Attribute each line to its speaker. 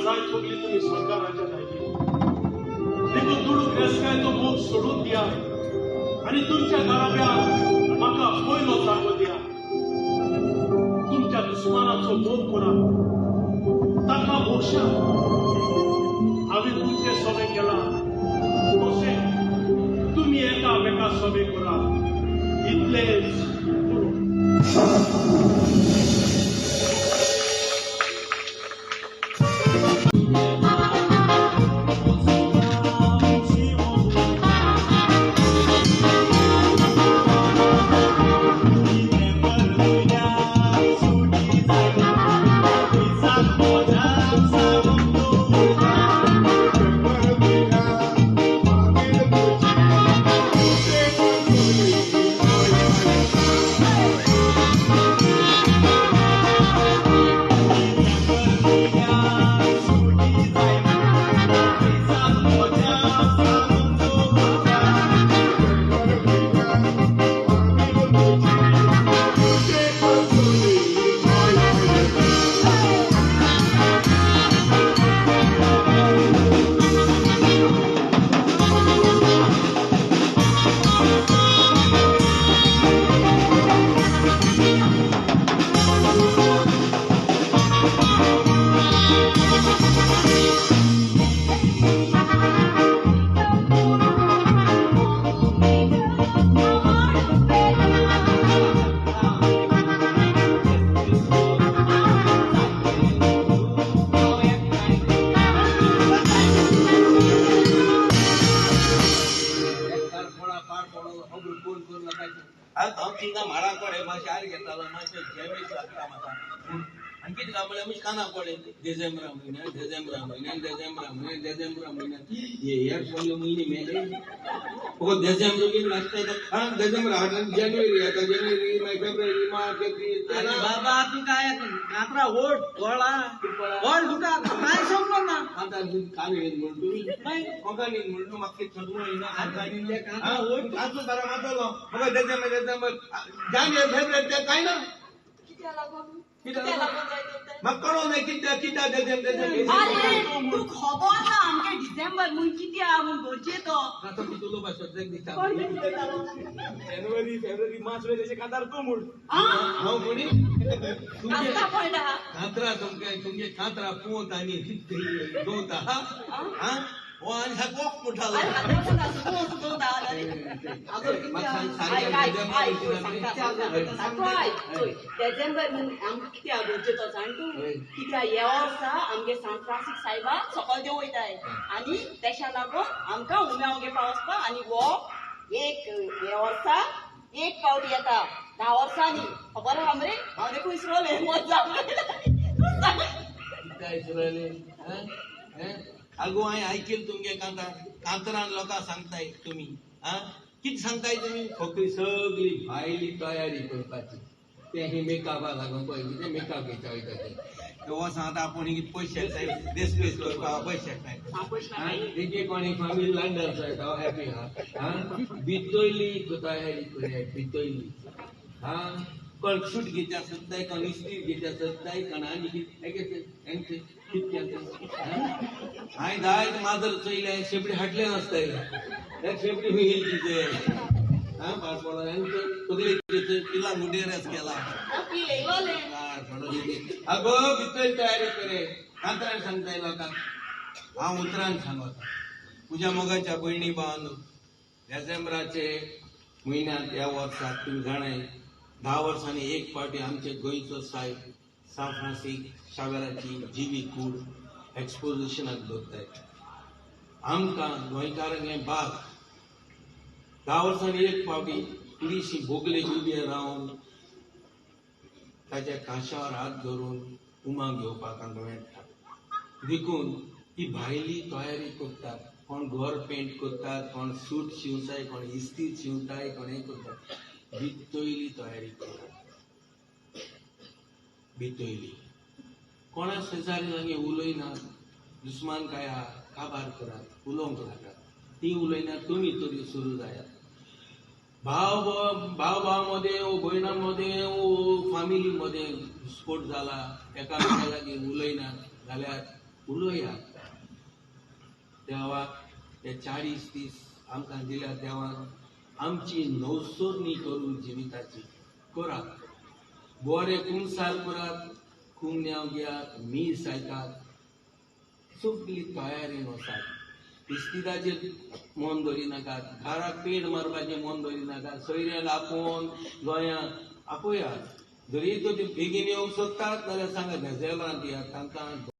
Speaker 1: जाय सगली तुमी स्वर्गा राज्यात आयली. देखून दुडू ग्रेस्कायचो मोग सोडून दिया आनी तुमच्या घराब्याक म्हाका पयलो जागो दिया. तुमच्या दुस्मानाचो मोग करा, ताका भोगशा. हांवें तुमचे सवे केला तशें तुमी एकामेका सवे करा. इतलेच पुरो.
Speaker 2: डिसेंबरा म्हयन्यात, डिसेंबरा म्हयन्यात, डिसेंबरा म्हयन्यात, डिसेंबरा म्हयन्यात, हे हे सगळे म्हयने मेले. फकत डिसेंबर बीन नासता. हा, डिसेंबर हाडून जानेवारी येता, जानेवारी मागीर फेब्रुवारी, मार्च, एप्रील.
Speaker 3: बाबा तू काय कांतरा ओढ गोळा ओढ तुका काय समजना.
Speaker 2: आतां कान येत म्हणून तुम्ही कोंकणी म्हणून म्हाका सगळं येना. कांतलो तारा मातलो म्हाका डिसेंबर डिसेंबर जानेवारी फेब्रुवारी ते काय ना. म्हाका कळों नाही कित्याक कित्याक डिसेंबर डिसेंबर.
Speaker 4: अरे तू खबर ना आमगे डिसेंबर म्हूण कित्याक म्हूण गरजे तो.
Speaker 2: आतां कितें उलोवपा सद्याक दिसता.
Speaker 5: जानेवारी फेब्रुवारी मार्च तेजे कांतार तूं म्हूण.
Speaker 2: हांव म्हणी
Speaker 4: कांता पडला.
Speaker 2: कांतरा तुमगे तुमगे कांतरा पोंत आनी दोत आहा. हो आनी सारको म्हणटालो.
Speaker 4: डिसेंबर म्हूण आमकां कित्याक गरजे तो जाण तूं? कित्याक हे वर्सा आमगे सान फ्रांसीस सायबा सकयल देंव वयताय आनी तेशा लागून आमकां उम्या घेवपा वचपा. आनी हो एक हे वर्सा एक फावट येता 10 वर्सांनी. खबर आहा मरे? हांव देखून विसरलें मत.
Speaker 2: कित्याक विसरलें? आगो हांवें आयकेल तुमगे कांतार. कांतरान लोकां सांगताय तुमी. आं, कितें सांगताय तुमी? फक्त सगळी भायली तयारी करपाची. ते ही मेकअपा लागून पळय कितें मेकअप घेता वयता ते वचोन आतां आपूण पयशे येताय देसपेस करपाक पयशे येताय. एक कोणी फामील लंडन जाता हॅपी. हा, भितरली तयारी करया भितरली. हा, कोण सूट घेता सोदताय, कोण इस्त्री घेता सोदताय, कोण आनी कितें कितकें. हांवें जायत माजर चोयलें, शेपडी हाडलें नासताय. शेपडी खंय येयली तिचे? हा, पाड पडो सगळे पिला मुडेरच केला. अगो भितर तयारी करे कांतरान सांगताय लोकांक. हांव उतरान सांगता तुज्या मोगाच्या भयणी भावांनो, डिसेंबराचे म्हयन्यांत ह्या वर्साक तुमी जाणाय 10 वर्सांनी एक फावटी आमचे गोंयचो सायब सान फ्रांसीस शावेराची जिवी कूड एक्सपोजिशनाक दवरताय. आमकां गोंयकारांक हें बाग 10 वर्सांनी एक फावटी पुलिशी बोगलेक उबे रावन ताच्या कांशावर हात धरून उमांग घेवपाक आमकां मेळटा. देखून ही भायली तयारी करतात. कोण घर पेंट करतात, कोण सूट शिंवताय, कोण इस्त्री शिंवताय, कोण हें करतात. भितयली तयारी करतात. भितयली कोणा शेजारी लागीं उलयनात, दुस्मान काय आहा काबार करात, उलोवंक नाकात. ती उलयनात तुमी तरी सुरू जायात. भाव भाव भाव मदें वो भयणा मदें वो फामिली मदें स्फोट जाला, एकामेका लागीं उलयनात जाल्यार उलोयात. देवाक ते 40 दीस आमकां दिल्या देवान आमची नवसोरणी करून जिविताची करात, बरे कुमसार करात, कुमन्यांव घेयात, मीस आयकात, सगळी तयारीन वसात. इस्तिदाचेर मन दवरिनाकात, घराक पेड मारपाचें मन दवरिनाकात, सोयऱ्यांक आपोवन गोंयांत आपोयात. जरी तर ती बेगीन येवंक सोदतात जाल्यार सांगात, देझेब्रांत येयात तांकां.